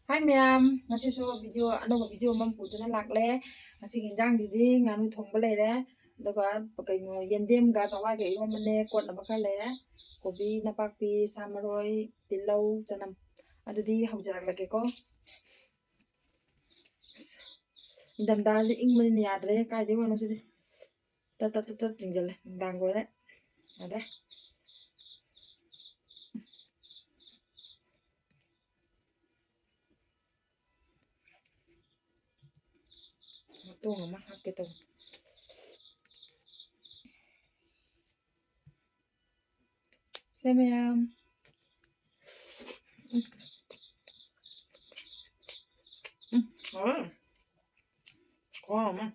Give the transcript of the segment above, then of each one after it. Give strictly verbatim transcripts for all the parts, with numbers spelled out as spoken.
ꯍꯥꯏ ꯃꯌꯥꯝ, ꯉꯁꯤꯁꯨ ꯚꯤꯗꯤꯑꯣ, ꯑꯅꯧꯕ ꯚꯤꯗꯤꯑꯣ ꯑꯃ ꯄꯨꯗꯨꯅ ꯂꯥꯛꯂꯦ꯫ ꯉꯁꯤꯒꯤ ꯏꯟꯖꯥꯡꯁꯤꯗꯤ ꯉꯥꯅꯨ ꯊꯣꯡꯕ ꯂꯩꯔꯦ, ꯑꯗꯨꯒ ꯀꯩꯅꯣ, ꯌꯦꯟꯗꯦꯝꯒ ꯆꯋꯥꯏꯒ ꯏꯔꯣꯟꯕꯅꯦ, ꯀꯣꯠꯅꯕ ꯈꯔ ꯂꯩꯔꯦ, ꯀꯣꯕꯤ, ꯅꯄꯥꯛꯄꯤ, ꯁꯥ ꯃꯔꯣꯏ, ꯇꯤꯜꯍꯧ, ꯆꯅꯝ꯫ ꯑꯗꯨꯗꯤ ꯍꯧꯖꯔꯛꯂꯒꯦꯀꯣ꯫ ꯑꯁ, ꯅꯤꯡꯊꯝꯊꯥꯁꯤꯗꯤ ꯏꯪꯕꯅꯤꯅ ꯌꯥꯗ꯭ꯔꯦ, ꯀꯥꯏꯗꯩ ꯋꯥꯅꯣ ꯁꯤꯗꯤ꯫ ꯇꯠ ꯇꯠ ꯇꯠ ꯇꯠ ꯆꯤꯡꯁꯤꯜꯂꯦ, ꯅꯨꯡꯗꯥꯡꯒꯤ ꯑꯣꯏꯔꯦ꯫ ꯌꯥꯗ꯭ꯔꯦ꯫ ꯃꯇꯣꯡ ꯑꯃ ꯍꯥꯞꯀꯦ ꯇꯧꯕ꯫ ꯁꯦ ꯃꯌꯥꯝ꯫ ꯎꯝ꯫ ꯎꯝ, ꯍꯥꯎꯋꯦ꯫ ꯈꯨꯍꯥꯎ ꯑꯃ꯫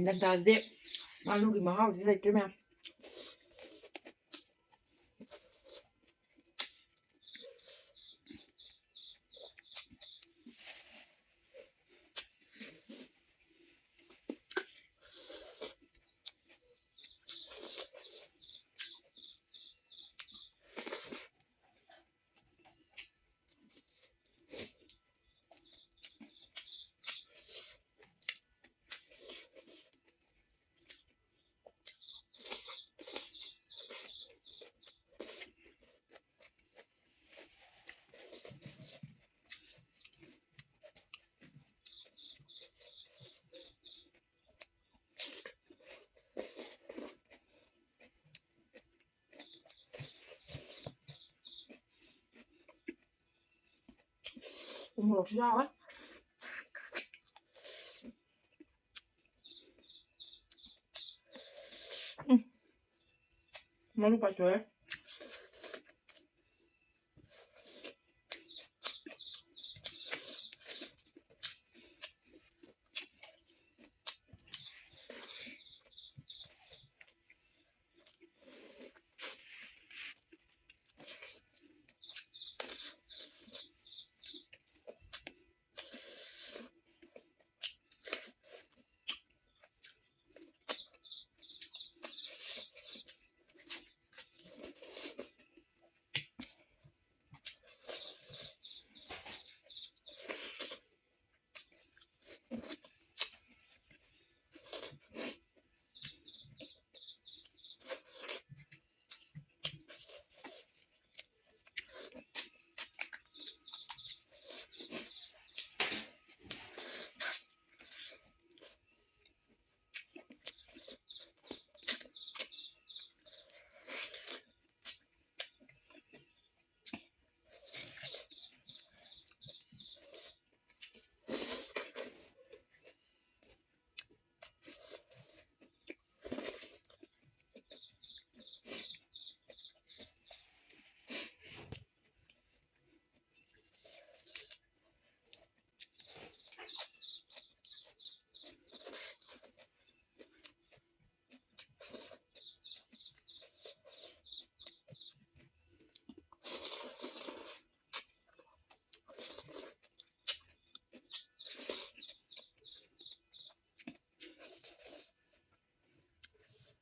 ꯅꯤꯡꯊꯝꯊꯥꯁꯤꯗꯤ ꯉꯥꯅꯨꯒꯤ ꯃꯍꯥꯎꯁꯤ ꯂꯩꯇ꯭ꯔꯦ ꯃꯌꯥꯝ꯫ ꯎ ꯃꯣꯔꯣꯛꯁꯨ ꯌꯥꯎꯋꯦ꯫ ꯎꯝ꯫ ꯃꯔꯨ ꯄꯥꯏꯊꯣꯛꯑꯦ꯫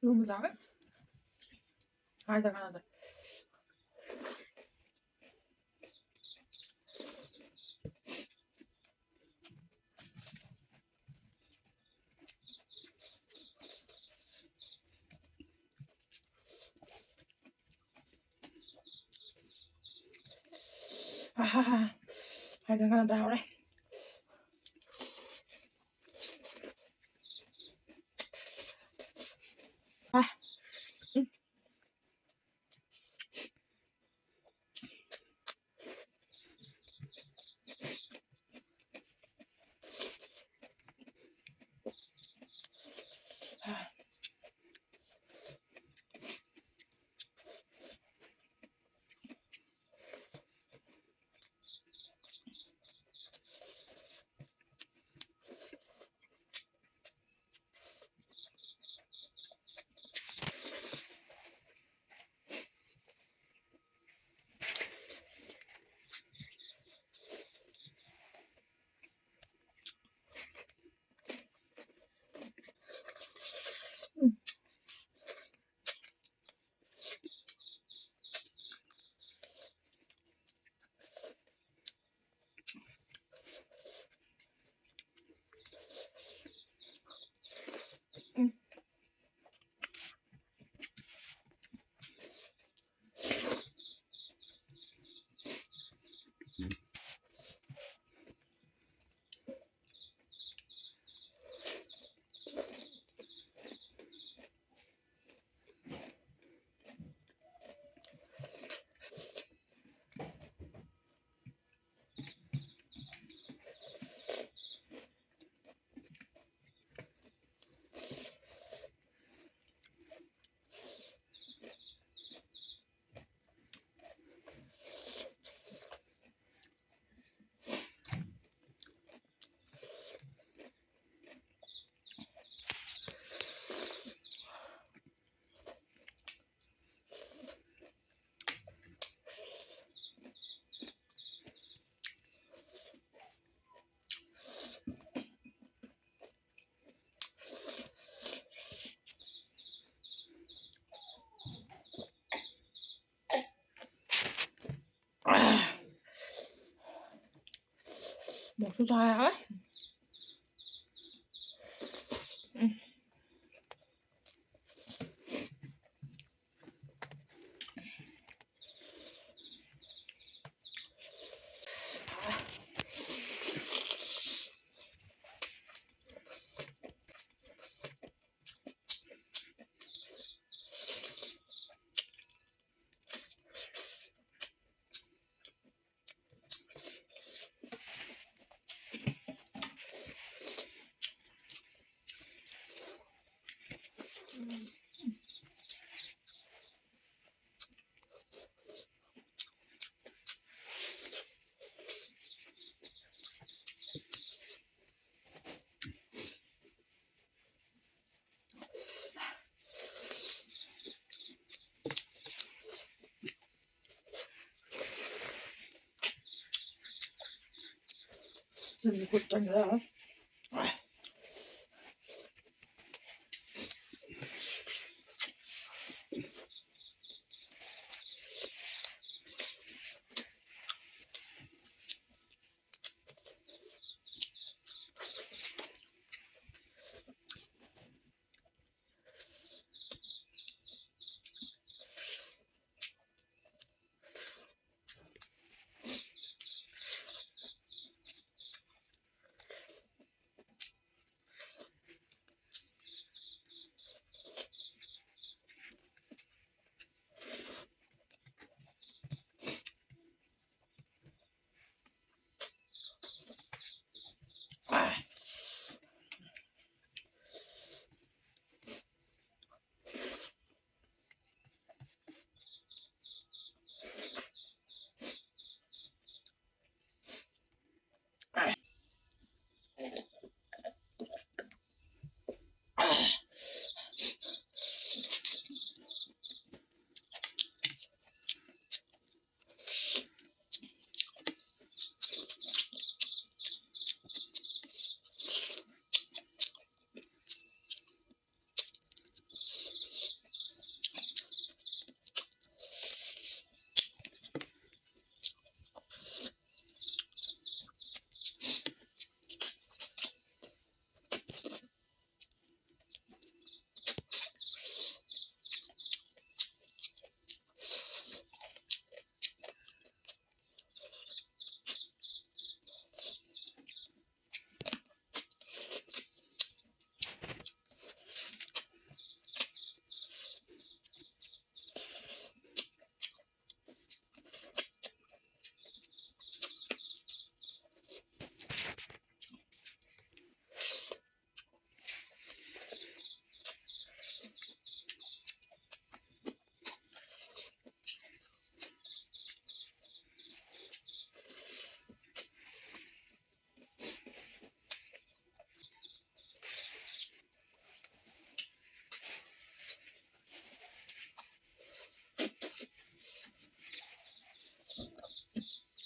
ꯊꯨꯝ ꯆꯥꯒꯦ꯫ ꯍꯥꯏꯗ ꯀꯥꯟꯅꯗ꯫ ꯑꯍꯥ, ꯍꯥꯏꯗ ꯀꯥꯟꯅꯗ ꯍꯥꯎꯔꯦ꯫ ꯑ, ꯎꯝ꯫ ꯃꯣꯔꯣꯛꯁꯨ ꯆꯥ ꯌꯥꯔꯣꯏ꯫ ꯎꯝ꯫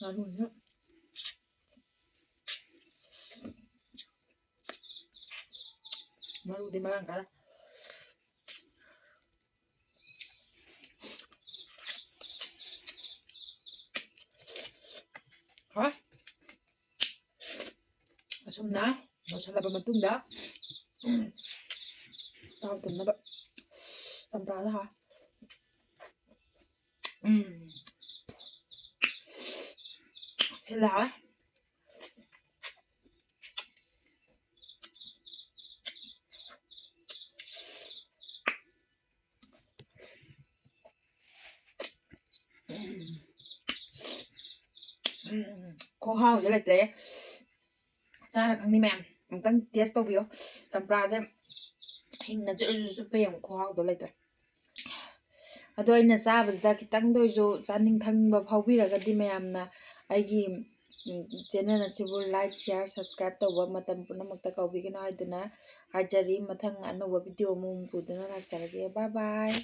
ꯉꯥꯅꯨꯁꯤꯅ ꯃꯔꯨꯗꯤ ꯃꯔꯥꯡ ꯀꯥꯏ꯫ ꯍꯣꯏ꯫ ꯑꯁꯨꯝꯅ ꯂꯣꯏꯁꯤꯜꯂꯕ ꯃꯇꯨꯡꯗ, ꯎꯝ, ꯆꯥꯛ ꯇꯨꯝꯅꯕ ꯆꯝꯄ꯭ꯔꯥꯗ ꯍꯥꯞ-, ꯎꯝ꯫ ꯁꯤꯜꯂꯦ, ꯍꯥꯎꯋꯦ꯫ ꯎꯝ, ꯈꯨꯍꯥꯎꯁꯦ ꯂꯩꯇ꯭ꯔꯦ꯫ ꯆꯥꯔ ꯈꯪꯅꯤ ꯃꯌꯥꯝ, ꯑꯃꯨꯛꯇꯪ taste ꯇꯧꯕꯤꯌꯣ꯫ ꯆꯝꯄ꯭ꯔꯥꯁꯦ ꯍꯤꯡꯅ ꯆꯨꯞ ꯆꯨꯞ ꯆꯨꯞꯄ ꯌꯦꯡꯉꯨ, ꯈꯨꯍꯥꯎꯗꯣ ꯂꯩꯇ꯭ꯔꯦ꯫ ꯑꯗꯣ ꯑꯩꯅ ꯆꯥꯕꯁꯤꯗ ꯈꯤꯇꯪꯗ ꯑꯣꯏꯔꯁꯨ ꯆꯥꯅꯤꯡ ꯊꯛꯅꯤꯡꯕ ꯐꯥꯎꯕꯤꯔꯒꯗꯤ ꯃꯌꯥꯝꯅ ꯑꯩꯒꯤ, ꯎꯝ, channel ꯑꯁꯤꯕꯨ like, share, subscribe ꯇꯧꯕ ꯃꯇꯝ ꯄꯨꯝꯅꯃꯛꯇ ꯀꯥꯎꯕꯤꯒꯅꯨ ꯍꯥꯏꯗꯨꯅ ꯍꯥꯏꯖꯔꯤ꯫ ꯃꯊꯪ ꯑꯅꯧꯕ video ꯑꯃꯃꯨꯛ ꯄꯨꯗꯨꯅ ꯂꯥꯛꯆꯔꯒꯦ꯫ Bye bye꯫